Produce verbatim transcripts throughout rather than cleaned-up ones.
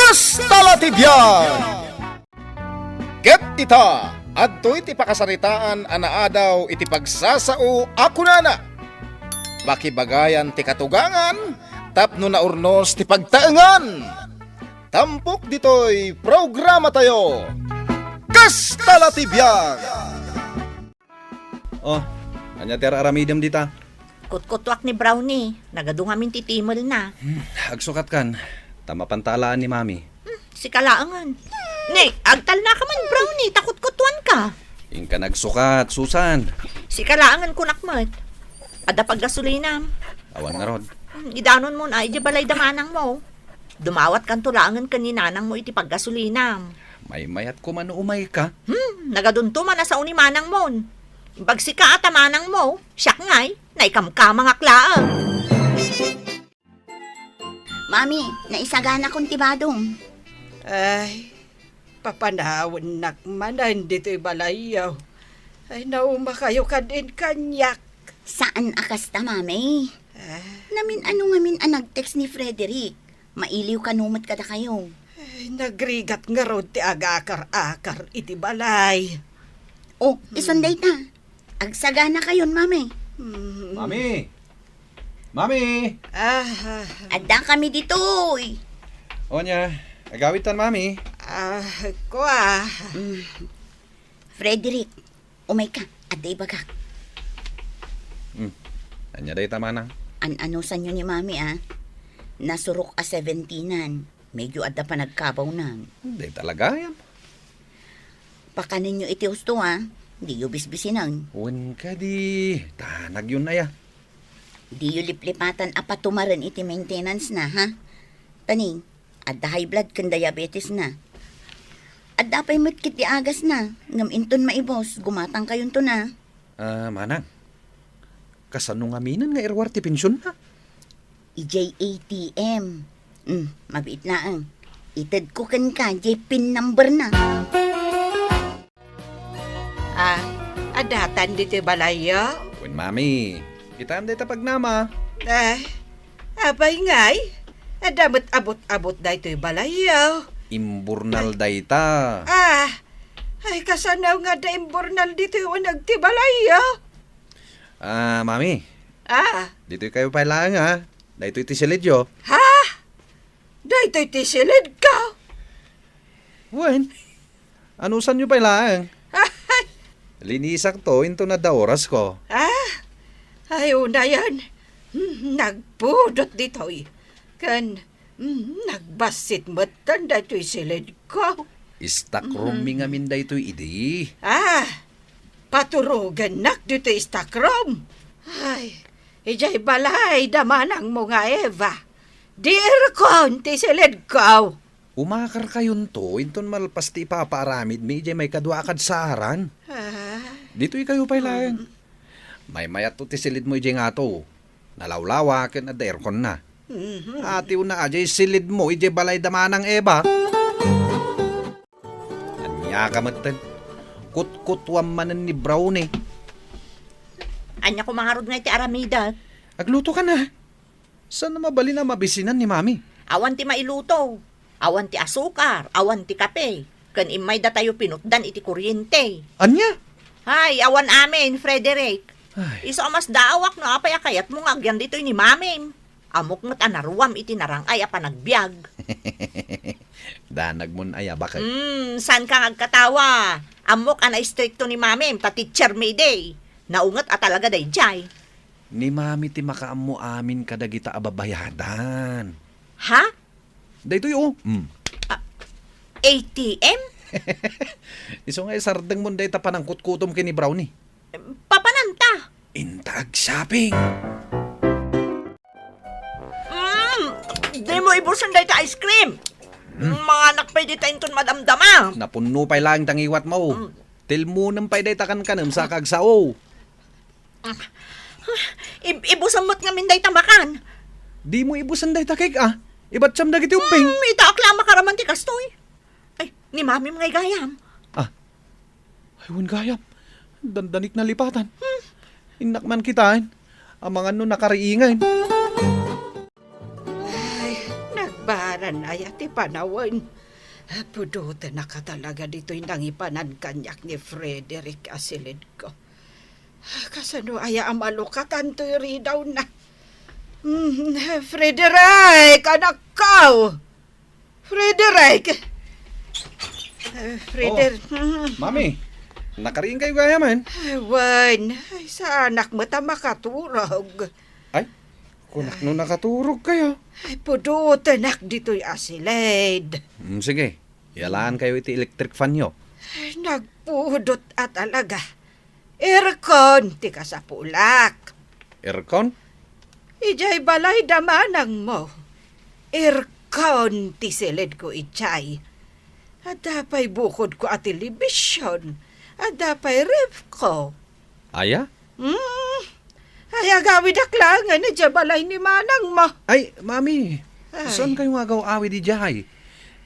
Kasta la ti biag! Ket ita, adtoy ti pakasaritaan a naadaw iti pagsasao a kunana, "Pakibagayan ti katugangan tapno naurnos ti pagtaengan." Tampok ditoy programatayo, Kasta la ti biag! Oh, ania ti ar-aramidem dita? Kutkutuak ni Brownie. Nagadu ngamin ti timelna. Hmm, agsukatkan. Ta mapanta alaan ni Mami. Hmm, sika laengen. Ni, agtalnaka man, Brownie, ta kutkutuanka. Inka nagsukat, Susan. Sika laengen, kunak met. Adda paggasolinam? Awan ngarud. Hmm, idanonmon a idiay balay da manangmo. Dumawatkanto laengen ken ni nanangmo iti paggasolinam. Maymayatko man no umayka. Hmm, nagadunto man a sao ni manangmon. Bagsika a ta manangmo, siak ngay, naikamkamangak laeng. Mami, naisaganakon ti badom. Ay, papanawennak manen ditoy balayyo. Ay, naumakayo kadin kaniak. Saan a kasta, Mami. Ah. Namin-ano ngamin a nag-text ni Frederick. Mailiw kano met kadakayo. Ay, nagrigat ngarud ti agakar-akar iti balay. Oh, hmm, isun dayta. Agsaganakayon, Mami. Hmm. Mami! Mami! Ah, ah. Adda kami ditoy. O nia, agawidtan, Mami. Ah, kua. Mm. Frederick, umayka, adda ibagak. Hmm. Ania dayta, manang? An-anusanyo ni Mami, a. Nasurok a seventeenan. Medyo adda panagkabawnan. Dayta la gayam. Pakanenyo iti husto, a. Diyo bisbisinen. Wen kadi, tanagyon aya. Diyo liplipatan a patumaren iti maintenance na, ha? Tani, adda high blood ken diabetes na. Adda pay met ket ti agas na, ngem inton maibus, gumatangkayonto na. Ah, manang, kasano ngaminen nga iruar ti pensionna? Idiay A T M. Hmm, mabiit laeng. Itedko kenka diay pin number na. Ah, adatan ditoy balayyo? Wen, Mami. Kitam dayta pagnama. Eh, apay ngay? Adda met abut-abut daytoy balayyo. Imburnal dayta. Ah, ay, kasano nga adda imburnal ditoy uneg ti balayyo? Ah, Mami. Ah. Ditoy kayo pay laeng, ha? Daytoy ti silidyo. Ha? Daytoy ti silidko? Wen, anusanyo pay laeng? Linisakto inton adda orasko. Ah? Ay, unayen. Hmm, nagpudot ditoy. Ken, hmm, nagbassit metten daytoy silidko. Stock room mi ngamin daytoy idi. Ah, paturogennak ditoy stock room. Ay, idiay balay da manangmo nga Eva. Di aircon ti silidko. Umakarkayonto inton malpas ti ipapaaramidmi idiay maikadua a kadsaran. Ah. Ditoy kayo pay laeng. Mm. Maymayatto ti silidmo idiay ngato. Nalawlawa ken adda airconna. Mhm. Atiwna a diay silidmo idiay balay da manang Eva. Ania ka metten? Kutkutuam manen ni Brownie. Ania koma ngarud nga iti aramidek? Aglutokan a. Saan a mabalin a mabisinan ni Mami? Awan ti mailuto. Awan ti asukar, awan ti kape. Ken immay datayo pinutdan iti kuryente. Ania? Ay, awan amin, Frederick. Ay. Isu a masdaawak no apay a kayatmo nga agyan ditoy ni Mamim. Ammok met a naruam iti narang-ay a panagbiag. Danagmon aya, baket. Hmm, saanka nga agkatawa? Ammok a naistrikto ni Mamim ta teacher mi idi. Naunget a talaga daydiay. Ni Mami ti makaammo amin kadagita a babayadan. Ha? Daytoy, o. Mm. Ah, A T M? Isu nga isardengmon dayta panangkutkutom ken ni Brownie. Papananta. Inta ag-shopping. Mm, dimo ibusen dayta ice cream. Mm. Manganak pay dita inton madamdama. Napunno pay laeng ta ngiwatmo. Mm. Tilmonem pay dayta kankanem sa kagsao. Ib-, ibusen met ngamin dayta makan. Dimo ibusen dayta cake, a. Ibatiam dagiti ubbing. Hmm, itaak la a makaraman ti kastoy. Ay, ni Mamim ngay gayam. Ah. Ay, wen gayam. Dandanik nalipatan. Hmm. Innak man kitaen. Amangan no nakariingen. Ay, nagbara Aya ti panawen. Pudotenak a talaga ditoy nangipanan kaniak ni Frederick a silidko. Kasano aya a malukatanto iridaw na? Mm, Frederick, anakko! Frederick! Eh, Freder-, Oh, mm. Mami, nakariingkayo gayam? Wen, ay, saanak met a makaturog. Ay, kunak no nakaturogkayo. Ay, pudotenak ditoy a silid. Mm, sige, yalaankayo iti electric fanyo. Ay, nagpudot a talaga. Aircon ti kasapulak. Aircon? Idiay balay da manangmo. Aircon ti silidko idiay. Adda pay bukodko a television. Adda pay refko. Aya? Hmm. Ay, agawidak laengen idiay balay ni manangmo. Ay, Mami, Ay. Saan kayo nga agaw-awid idiay?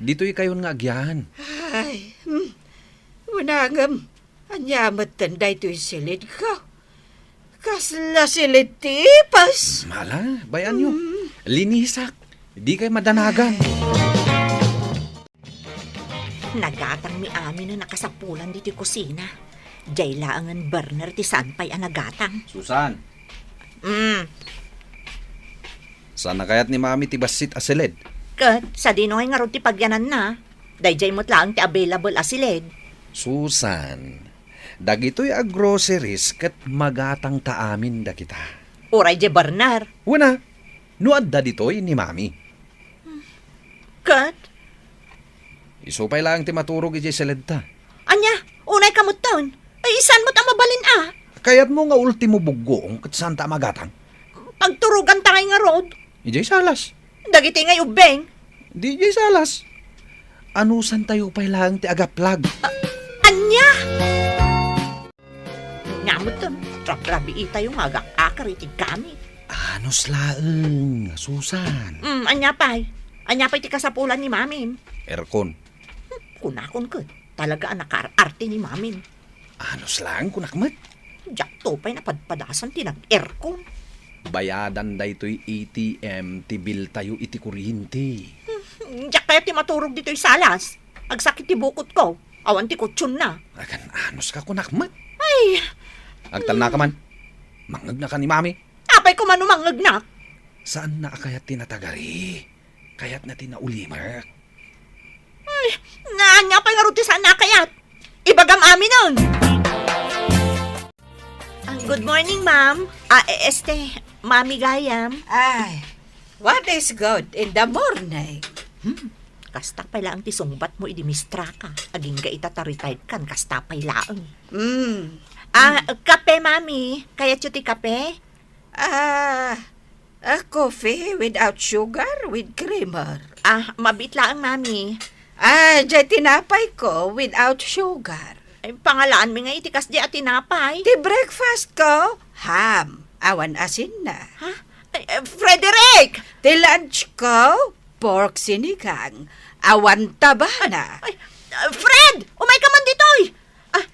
Ditoy kayon nga agyan. Ay, hmm. Unangem, ania metten daytoy silidko? Kasla silid ti ipis? Mala, bayanyo. Mm. Linisak. Di kay madanagan. Ay. Nagatangmi amin a nakasapulan ditoy kusina. Diay laengen burner ti saan pay a nagatang. Susan. Mm. Saan a kayat ni Mami ti bassit a silid? Ket, sadino ngay ngarud ti pagyananna? Daydiay met laeng ti available a silid. Susan, dagitoy a groceries ket magatangta amin dagita. Uray diay burner. Wen a, no adda ditoy ni Mami. Ket? Isu pay laeng ti maturog idiay silidta. Ania, unay ka metten. Ay, saan met a mabalin a? Kayatmo nga ultimo buggoong ket saanta a magatang? Pagturoganta ngay ngarud. Idiay salas. Dagiti ngay ubbing. Di idiay salas. Anusantayo pay laeng ti agaplag. A-, ania? Nga metten, ragrabiitayo nga agak-akar iti gamit. Anus laeng, Susan. Mm, ania pay? Ania pay ti kasapulan ni Mamin? Aircon. Hmm, kunakon ket, talaga a nakaar-arte ni Mamin. Anus laeng kunak met. Diakto pay napadpadasan ti nag-aircon. Bayadan daytoy A T M ti biltayo iti kuryente. Hmm, diak kayat ti maturog ditoy salas. Agsakit ti bukotko. Awan ti kutsionna. Agan anus ka kunak met. Ay! Agtalna ka man. Mangngegna ka ni Mami. Apay ko man no mangngegnak? Saanna a kayat ti natagari. Kayatna ti naulimek. Ay, naanya pay ngarud ti saanna a kayat. Ibagam aminen. Ah, good morning, ma'am. Ah, e-, este, Mami gayam. Ay, what is good in the morning? Hmm, kasta pay laeng ti sungbatmo idi mistraka. Agingga ita ta retired kan, kasta pay laeng. Hmm. Ah, kape, Mami. Kayatyo ti kape? Ah, a coffee without sugar, with creamer. Ah, mabiit laeng, Mami. Ah, diay tinapay ko without sugar. Ay, pangalaanmi nga iti kasdi a tinapay. Ti breakfast ko, ham, awan asinna. Ha? Ay, eh, Frederick! Ti lunch ko, pork sinigang, awan tabana. Ay, ah, Fred! Umay ka man ditoy! Ah,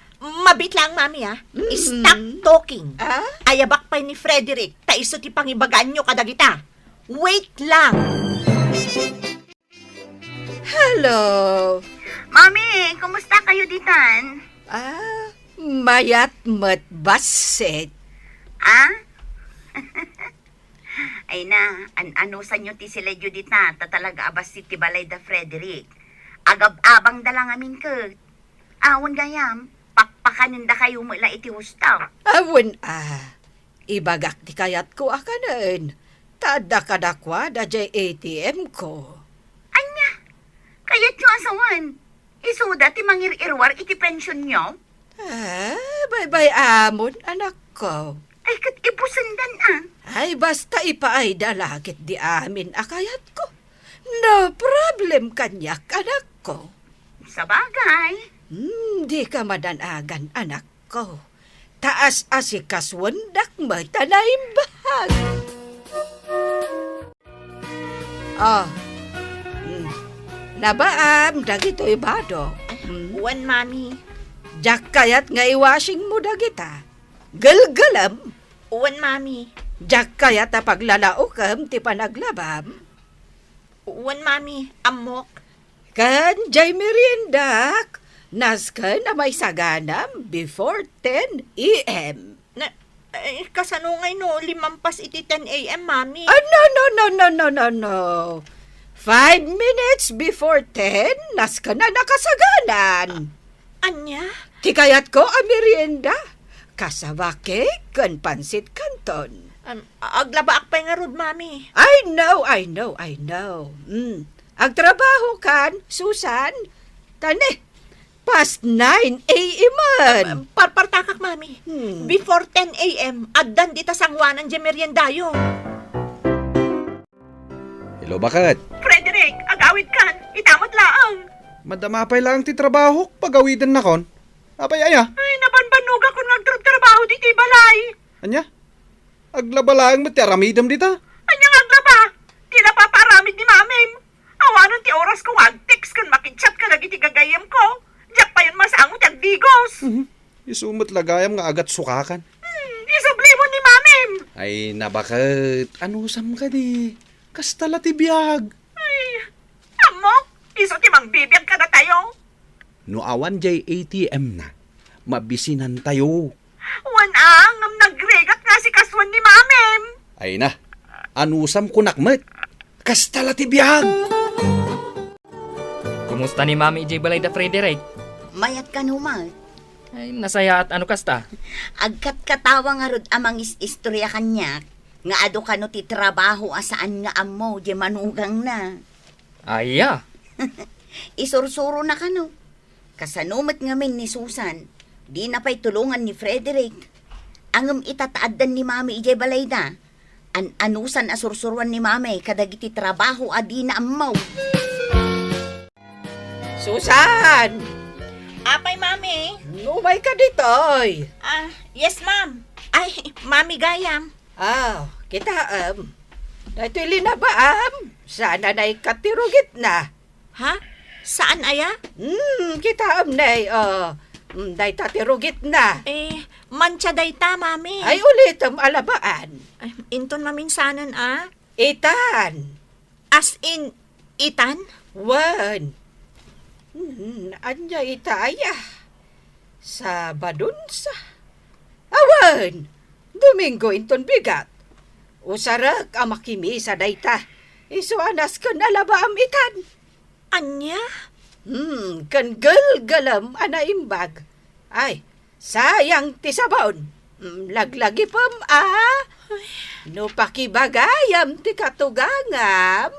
mabiit lang, Mami, ah. Mm. Stop talking. Ah? Ayabak pay ni Frederick, ta isu ti pangibaganyo kadagita. Wait lang. Hello. Mami, kumusta kayo ditan? Ah, mayat met bassit. Ah? Ay na, an-anusanyo ti siledyo dita, ta talaga a bassit ti balay da Frederick. Agab-abangda la ngamin ket. Awan gayam, pakpakanendakayo met la iti husto. Awan a, ibagak ti kayatko a kanen, ta adda kadakuada diay A T M ko. Ania? Kayatyo a sawen? Isuda ti mangir-irwar iti pensionyo? Ah, baybay-amon, anakko. Ay, ket ibusendan, a. Ay, basta ipaayda la ketdi amin a kayatko. No problem kaniak, anakko. Sabagay. Hmm, dika madanagan, anakko. Ta as-asikasuendak met a naimbag. Ah. Hmm. Labaam dagitoy bado. Hmm. Wen, Mami. Diak kayat nga i-washing mo dagita. Gelgelem. Wen, Mami. Diak kayat a paglalaokem ti panaglabam. Wen, Mami, ammok. Ken jay meriendak, nasken a maisaganam before ten a m. Na, eh, kasano ngay no limampas iti ten a m, Mami? Ah, no, no, no, no, no, no, no. Five minutes before ten, nasken a nakasaganan. Ania? Ti kayatko a merienda, cassava cake ken pansit canton. Um, aglabaak pay ngarud, Mami. I know, I know, I know. Mm. Agtrabaho kan, Susan? Tani, past nine a m man. Um, parpartakak, Mami. Hmm. Before ten a m, addan dita sanguanan jay meriendayo. Hello, baket? Frederick, agawid kan. Ita met laeng. Madama pay laeng ti trabahok, pagawidennakon. Apay aya? Ay, nabanbannogakon nga agtrabtrabaho ditoy balay. Ania? Aglaba laeng met ti aramidem dita? Ania nga aglaba? Ti napapaaramid ni Mamim. Awanen ti orasko nga ag-text ken makig-chat kadagiti gagayyemko. Diak payen masango ti agdigos. Mhm. Isu met la gayam nga agatsukakan. Hmm, isublimo ni Mamim. Ay, nabaket. Anusam kadi? Kasta la ti biag. Ay, ammok, isu ti mangbibiag kadatayo. No awan jay A T M na, mabisinantayo. Wen a, ngem nagrigat nga asikasuan ni Mamim. Ay na, anusam kunak met. Kasta la ti biag. Kumusta ni Mami idiay balay da Frederick? Mayat kano met. Ay, nasayaat ano kasta? Agkatkatawa ngarud a mangis-istorya kaniak nga adu kano ti trabaho a saan nga ammo diay manugangna. Aya? Isursurona kano. Kasano met ngamin ni Susan, dina pay tulongan ni Frederick. Ngem ita ta addan ni Mami idiay balayda, an-anusan a sursuroan ni Mami kadagiti trabaho a dina ammo. Susan! Apay, Mami? Umayka ditoy. Ah, yes, Ma'am. Ay, Mami gayam. Ah, kitaem. Daytoy linabaam. Saan a naikkat ti rugitna? Ha? Saan aya? Hmm, kitaem ne, oh. Hmm, dayta ti rugitna. Eh, mantsa dayta, Mami. Ay, ulitem a labaan. Ay, inton maminsanen, ah. Itan. As in, itan? Wen. Hmm, ania ita aya? Sabadonsa. Awan! Domingo inton bigat. Usarek a makimisa dayta. Isu a nasken a labaam itan. Ania? Hmm, ken gelgelem a naimbag. Ay, sayang ti sabon. Hmm, laglagipem a. Ay. No pakibagayam ti katugangam,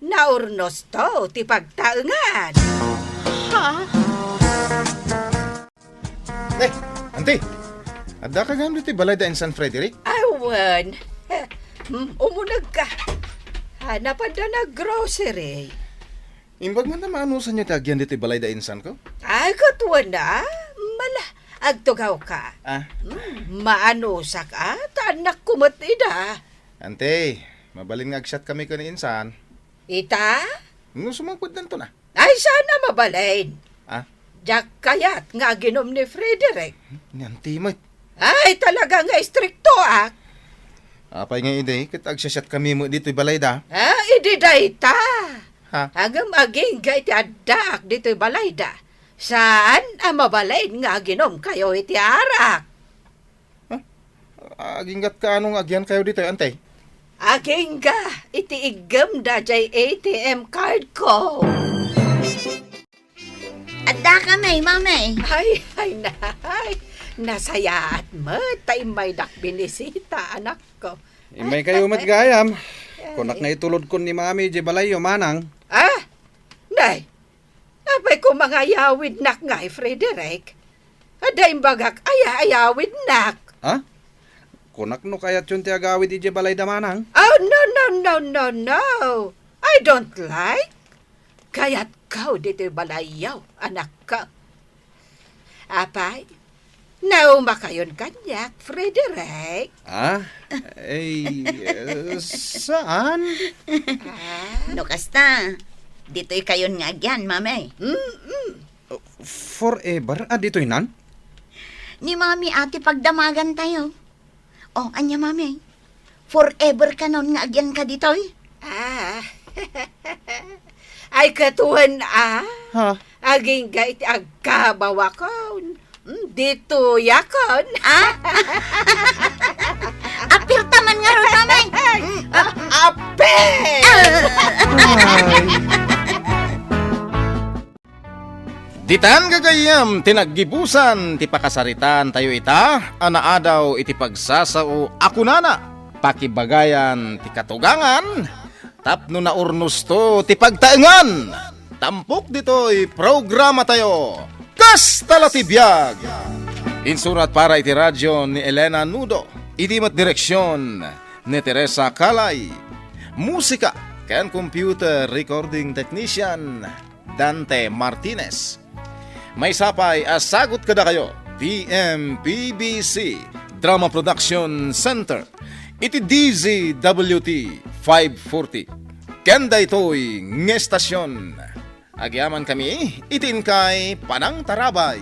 naurnosto ti pagtaengan. Ha? Eh, Auntie, addaka gayam ditoy balay da insan Frederick? Awan. Hmm, umunegka. Ah, napadda nag-grocery. Imbag man ta maanusanyo ti agian ditoy balay da insanko? Ay, katwan na. Mala, agtugawka. Ah. Hmm, maanusak, ah. Ta annakko met ida. Auntie, mabalin nga agsiatkami ken ni insan. Ita? No sumangpet danto na. Ay, saan a mabalin? Ah? Diak kayat nga aginom ni Frederick. Ni Auntie met. Ay, talaga nga istriktoak. Apay nga idi, ket agsiasiatkami met ditoy balayda? Ah, idi dayta. Ha? Ngem agingga iti addaak ditoy balayda. Saan a mabalin nga aginomkayo iti arak? Huh? Aginggatka ano nga agiankayo ditoy, Auntie? Agingga iti iggemda jay A T M cardko. Addakami, Mami. Ay, ay, nay. Nasayaat met ta immaydak binisita, anakko. Immaykayo met gayam. Ay. Kunak nga itulodkon ni Mami jay balayyo, manang. Ah? Nay, apay ko mangayawidnak ngay, Frederick? Adda imbagak aya ayawidnak. Ha? Kunak no kayatyon ti agawid idiay balayda, manang? Oh, no, no, no, no, no. I don't like. Kayatko ditoy balayyo, anakko. Apay, naumakayon kaniak, Frederick? Ah? Eh, eh, saan? Ah? No kasta, ditoy kayon nga agian, Mami. Mm-mm. Forever a ditoy nan? Ni Mami a ti pagdamagantayo. Oh, ania, Mami? Forever kanon nga agianka ditoy? Ah, Ay, katuan, a. Ha? Agingga iti agkabawakon. Mm, ditoyakon. A? Apirta man ngarud, Mamay. Mm, a-, apir! Ay. Ditan gagayyem ti naggibusan ti pakasaritaantayo ita a naadaw iti pagsasao a kunana, pakibagayan ti katugangan tapno naurnosto ti pagtaengan. Tampok ditoy programatayo, Kasta la ti biag. Insurat para iti radio ni Elena Nudo, idi met direksion ni Teresa Calay. Musika ken computer recording technician, Dante Martinez. Maysa pay a sagut kadakayo ti M P B C Drama Production Center iti D Z W T five forty. Ken daytoy nga estasion, agyamankami iti inkay panangtarabay.